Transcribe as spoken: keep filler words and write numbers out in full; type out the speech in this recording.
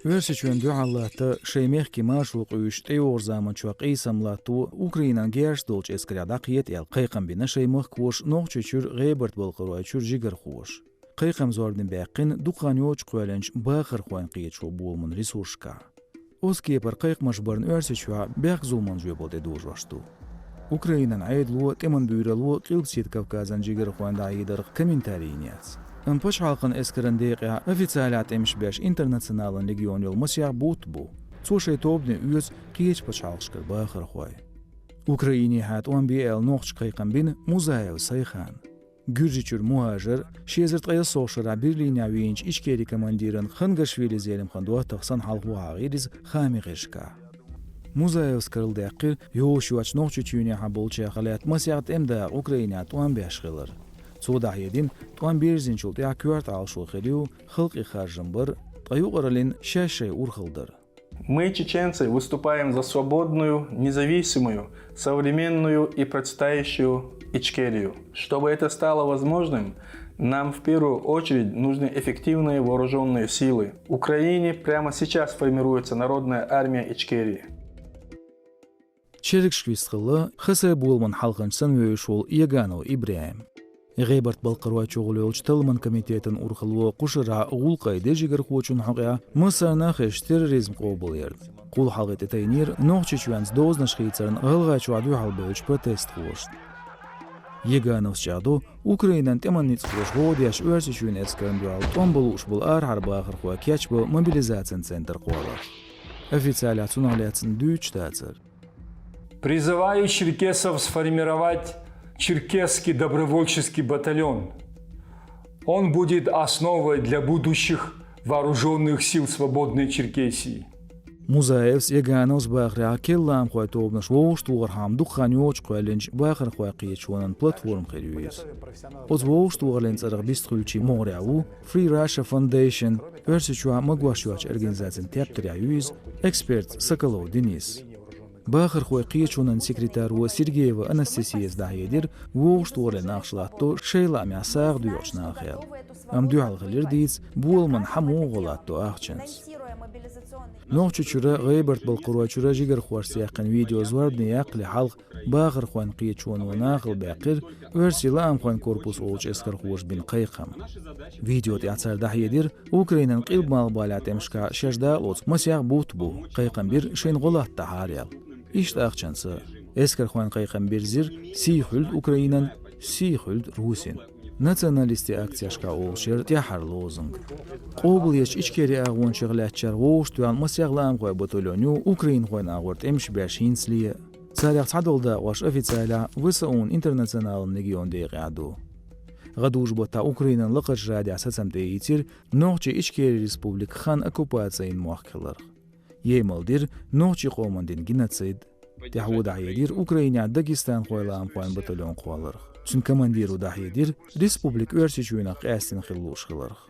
Оьрсийчоьнна дуьхьал латта шайн мехкийн маршо къуьйсуш тӀейогӀучу заманчохь къийсам латто Украинан герзаш долчу эскарехь дӀакхета аьлла, кхайкхам бина шайн махкахоша Нохчийчуьра, ГӀебарта-Балкхаройчуьра жигархоша. Кхайкхам зорбане баьккхина дукха хан йоццуш кхоьллинчу бахархойн кхеташо боламан ресурсашкахь. Оцу кепара кхайкхамаш барна Оьрсийчохь бехк-зуламан жоьпалла тӀедожош ду. Украинан Ӏедало, тӀеман буьйрало Къилбаседа Кавказан жигархойн дӀахьедарх комментари йина яц. Амма пачхьалкхан эскаран декъехь официалехь тӀемаш беш Интернационалан легион йолу масех бутт бу. Цо шайн тобане оьцу кхечу пачхьалкхашкара бахархой. Украинехьа тӀом бе аьлла нохчаша кхайкхам бина Музаев Сайхана. Гуьржийчуьра мухӀажар, ши эзар ткъе ялсовгӀа шарахь Берлинехь вийначу Ичкерин командиран Хангашвили Зелимхан доттагӀа санна хьалха вахана ву иза хаамийн гӀирсашкахь. Музаевс карладаьккхира, йозуш йоцчу Нохчийчоьнехьа болчех а лаьтта масех тӀеман дакъа Украинехь тӀом беш хилар. Цо дӀахьедина, тӀом бирзинчул тӀаьхьа коьрта Ӏалашо хир ю халкъе харжам бар, ткъа юкъараллин шаьш шайн урхалла дар. Мы, чеченцы, выступаем за свободную, независимую, современную и процветающую Ичкерию. Чтобы это стало возможным, нам в первую очередь нужны эффективные вооружённые силы. В Украине прямо сейчас формируется Народная армия Ичкерии. Чергаш вист хилла Хасай боламан хьалханча санна вевзаш волу Яганов ИбрахӀим. ГӀебарта-Балкхаройчохь йолчу талламан комитетан урхалло кху шарахь гӀуллакх дира жигархочун хьокъехь массарна а хезча терроризм къобалъярна. Кхул хьалхе тӀетайнера Нохчийчоьнца дозанаш хийцарна ГӀалгӀайчохь дуьхьал бевллачу протестхошна. Ягановс чӀагӀдо, Украинан тӀеман ницкъаллаш гӀо деш Оьрсийчоьнан эскарна дуьхьал тӀом бан лууш болу арахьара бахархой кечбан мобилизацин центр кхолларх. Официалехь цунах лаьцна дуьйцуш дацара. Призываю черкесов сформировать Черкесский добровольческий батальон. Он будет основой для будущих вооружённых сил свободной Черкесии. Музаевс, Ягановс бахарехь, керла лаамхойн тобанаш вовшахтохархьама дукха хан йоццуш кхоьллинчу бахархойн кхеташонан платформа хир ю иза. Оцу вовшахтохараллин цӀарах бистхуьлучийн могӀарехь ву Free Russia Foundation, Оьрсийчохь магош йоцчу организацин тептарехь ю иза эксперт Соколов Денис. Бахархойн кхеташонан секретаро Сергеева Анастасияс дӀахьедира, вовшахтохараллин ахча латто шайн лаамехь сагӀа доькъучу нахал. Амма дуьхьал хилира дийца боламан хьан муха гӀо латто ахчанца. Нохчийчуьра, ГӀебарта-Балкхаройчуьра жигархошца яьккхина видео зорбане яккхале хьалха бахархойн кхеташоно нахала баьккхира оьрсийн лаамхойн корпус олучу эскархоша бина кхайкхам. Видео тӀехь цара дӀахьедира, Украинан къилба-малхбалехь тӀемашкахь шаьш дакъалоцург масех бутт бу, кхайкхам бира шайна гӀо латтахьара аьлла. Иштта ахчанца. Эскархойн кхайкхам бирзира: «Сий хуьлда Украинан, сий хуьлда Русин». Националистийн акцешкахь олуш яра тӀаьххьара лозунг. Къобалъечу Ичкери агӀончех лаьттачара вовшахтоьхна масех лаамхойн батальон ю украинхойн агӀор тӀемаш беш хӀинцале а. Царех цхьадолу дакъош официалехь ВСУ-н Интернационалан легион декъехь ду. ГӀадужу-баттахь Украинан лакхарчу радехь сацам тӀеийцира Нохчийн Ичкери Республика хан оккупаци йина мохк хиларх. Емал дира нохчийн къоман дина геноцид. ТӀаьхьо дӀахьедира Украинехь дагестанхойн лаамхойн батальон кхолларх. Цуьнан командиро дӀахьедира республика Оьрсийчоьнах къаьстина хила лууш хиларх.